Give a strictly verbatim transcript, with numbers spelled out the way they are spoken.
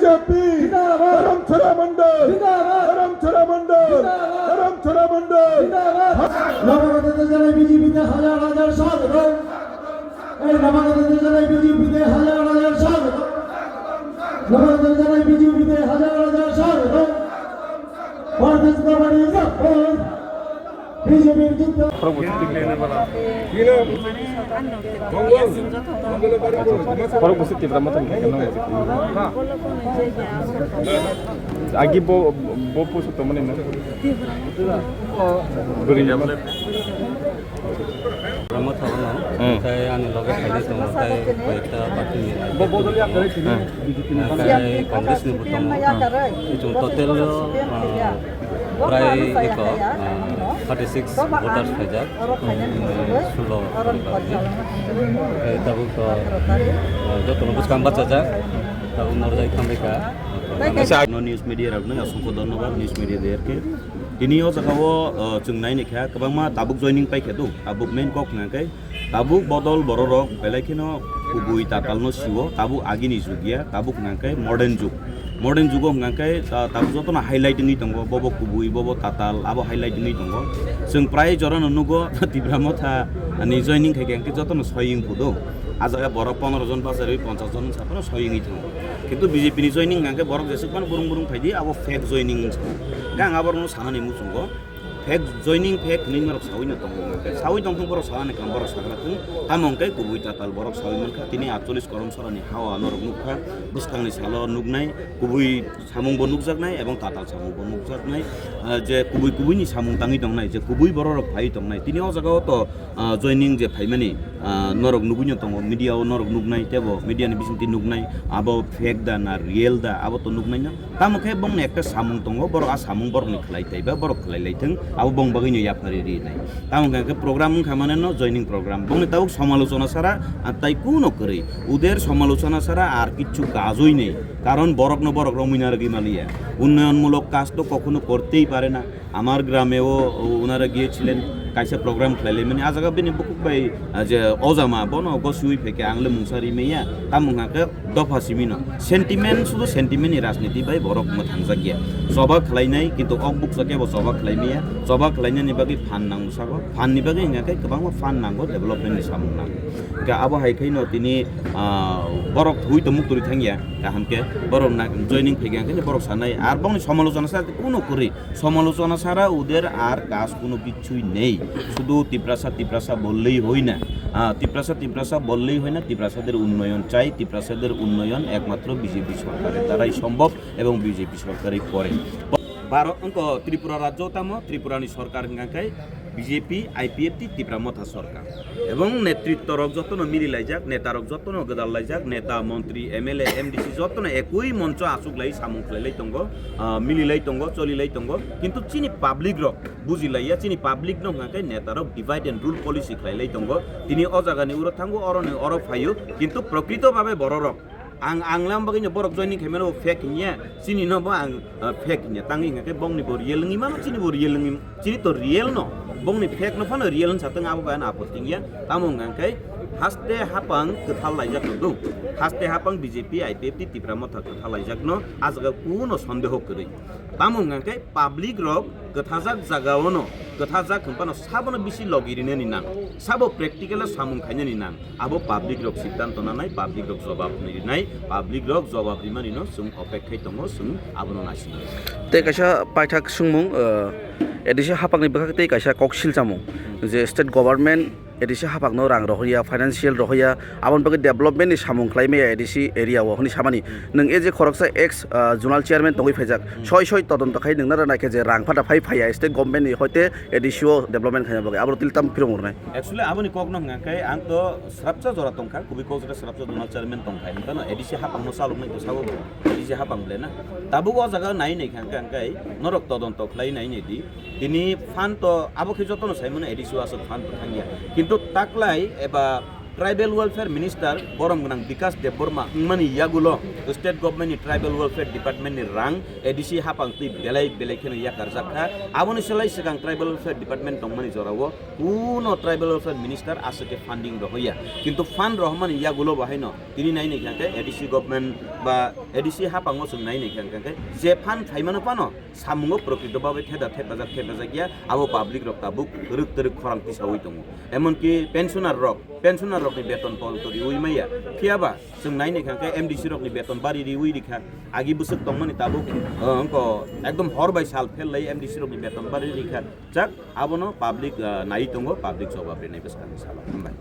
বিজেপি জিন্দাবাদ। ধরমছড়া মণ্ডল জিন্দাবাদ। ধরমছড়া মণ্ডল জিন্দাবাদ। ধরমছড়া মণ্ডল জিন্দাবাদ। নবাগতদের জানাই বিজেপিতে হাজার হাজার স্বাগতম। এই নবাগতদের জানাই বিজেপিতে হাজার হাজার স্বাগতম। নবাগতদের জানাই বিজেপিতে হাজার হাজার স্বাগতম। ভারতীয় জনতা পার্টি জিন্দাবাদ। বিজেপির জিন্দাবাদ। Khorok bwswk Tipra Motha ni khe nang. Agi bo, bo post tongmani na. Bwrwi. Tipra Motha no, hmm, tai ani loge khaini tongo, tai koyekta party ni. Bo bodol ya kare tini. Hmm. Tai Congress ni bo tongo. Chung total, ah, prai eko, ah, thirty six voters khaijak. Hmm, sulo poribar ni. Tai tabuk to, ah, joto no bwskang bachajak. Tabuk norjak thangbai kha. Acha, no news media rok no asongkho dhonnobad, news media derke. Tini o jaga o, ah, chwng nai ni kha, kwbangma tabuk joining pai kha do. Tabuk main kok hwnkha khe, tabuk bodol bororok belai kheno kubui tatalno siwo, tabuk agini jug ya, tabuk hwnkha khe modern jug. Modern jugo hwnkha khe, ta-, tabuk jotono highlight wngwi tongo, bobo kubui, bobo tatal, abo highlight wngwi tongo. Chwng prai jorano nugo, Tipra Motha ni joining khai khe hwnkhe jotono soi wng phudo. A jaga borok pondro jon bachai rwi ponchash jon wngsa phano soi wngwi thango. Kintu B J P ni joining hwnkha khe borok jesuk phano burung burung phaidi, abo fake joining wngsa. Hwnkhe ang aborokno sanani muchungo. Fake joining, fake hinwi norok sawi no tongo hwnkhe. Sawi tongthung borok sanani kha, borok sakna thung. Tamo hwnkhe kubui tatal borok sawi mankha. Tini atchollish korom sorani hawa norok nukha. Bwskangni salo nuknai, kubui samung bo nukjaknai, ebong tatal samung bo nukjaknai. Ah, je kubui kubui ni samung tangwi tongnai, je kubui borok rok phaiwi tongnai. Tini o jaga o to, ah, joining je phaimani, ah, norok nugui no tongo, media o norok nuknai, tebo media ni bisingtwi nuknai, abo fake da na real da, abo to nuknai no. Tamo khe bongni ekta samung tongo, borok a samung borokni khlai taiba, borok khlai lai thung, abo bong bagwi no yapharwi rinai. Tamo khe, khe program wngkha mane no joining program. Bongni tabuk somalochona sara, ah, tai kuno kwrwi. Uder somalochona sara ar kichu kajoi nei. Karon borokno borok romwi narwgwi maliya. Unnoyonmulok kaj to kokhono kortei pare na. আমার গ্রামেও ওনারা গিয়েছিলেন, kaisa program khlailaimani, a jaga bini bukhuk bai, ah, je ojama, bono gosiwi phaikhe ang le mungsa rimaya, tamo hwnkha khe dopha simi no. Sentiment, sudu sentiment ni rajniti bai borok mwthangjakya. Choba khlainai, kintu ok bukcha khe bo choba khlaimaya, choba khlainani bagwi phan nango sabo, phan ni bagwi hwnkha khe kwbangma phan nango, development ni samung nango. Hwnkhe abo hai khe no tini, ah, borok thwi tongmuk twi thangya, kaham khe borok na joining phaikhe hwnkhe borok sanai, ar bongni somalochona sa kuno kwrwi. Somalochona sara uder ar kaj kuno kichhui nei. Sudu Tiprasa, Tiprasa bollei hoi na. Ah, Tiprasa, Tiprasa bollei hoi na, Tiprasader unnoyon chai, Tiprasader unnoyon ekmatro B J P sorkarer darai sombhob ebong B J P sorkarei pore. Baro wngkha Tripura rajyo tamo, Tripurani sorkar hwnkha khe B J P, I P F T, Tipra Motha sorkar. Ebong netritto rok jotono mili laijak, neta rok jotono gwdal laijak, neta, montri, M L A, M D C jotono ekui moncho achuk lai samung khlai lai tongo, ah, mili lai tongo, choli lai tongo. Kintu chini public rok buji laiya, chini public no hwnkha khe neta rok divide and rule policy khlai lai tongo. Tini o jaga ni uro thango, oro ni oro phaio, kintu prokrito bhabe borok rok Ang, ang lam bagwi no borok joining khaimano bo fake hinya, chini no bo ang, ah, fake hinya. Tangwi hwnkha khe bongni bo real wngwi mano, chini bo real wngwi, chini to real no. Bongni fake no phano real wngsa tong abo bai ano apot tingya. Tamo hwnkha khe haste hapang kwthal laijak no do. Haste hapang B J P, I P F T, Tipra Motha kwthal laijak no, a jaga kuno sondeho kwrwi. Tamo hwnkha khe public rok kwthajak jagao no, kwthajak hwnphano sabono bisi logi rinani nang, sabo practical o samung khainani nang, abo public rok siddhanto nanai, public rok jobab rinai, public rok jobab rimani no chwng opek khai tongo, chwng abono naisingwi. Tei kaisa paithak swngmung, uh, A D C hapangni bwkhak tei kaisa koksil chamung, hmm, je state government A D C hapangno rang rohorya, financial rohorya, aboni bagwi development ni samung khlai maya A D C area o hwnwi samani. Nwng A J khoroksa ex, ah, zonal chairman tongwi phaijak. Hmm. Soi soi todonto khai nwngno rwna khe je rang phata phai phaiya state government ni hoite A D C o development khaina bagwi. Abo tili tam phirung rwnai. Actually, aboni kokno hwnkha khe ang to srapsa jora tongkha, kubui kok jora srapsa zonal chairman tongkha. Hwnkhe no A D C hapangno chaloknai to sabo bo. A D C hapang ble na. Tabuk o jaga nai nai kha hwnkhe norok todonto khlai nai nai di. Tini fund to abo khe jotono saimano A D C o aswk fund bo thangya. Kintu taklai eba Tribal Welfare Minister borom gwnang Bikash Debbarma wngmani yagulo state government ni Tribal Welfare Department ni rang A D C hapang twi belai belai kheno yakarjak kha. Aboni selai swkang Tribal Welfare Department tongmani jorao kuno Tribal Welfare Minister aswk khe funding rohoya. Kintu fund rohormani yagulo bo haino tini nai nai kha khe A D C government ba A D C hapango chwng nai nai kha khe je fund phaimano phano samungo prokrito babe theda thepajak thepajak ya, abo public rok tabuk rwk twrwk khorang tisaui tongo. Emonki pensioner rok, pensioner rokni beton pol to riui maya. Phiyaba chwng nai nai kha khe M D C rokni beton bari riui rikha. Agi bwswk tongmani tabuk, uh, wngko ekdom hor bai sal phel lai M D C rokni beton bari rikha. Jak abono public, uh, nai tongo, public jawab rinai bwskangni salo. Hambai.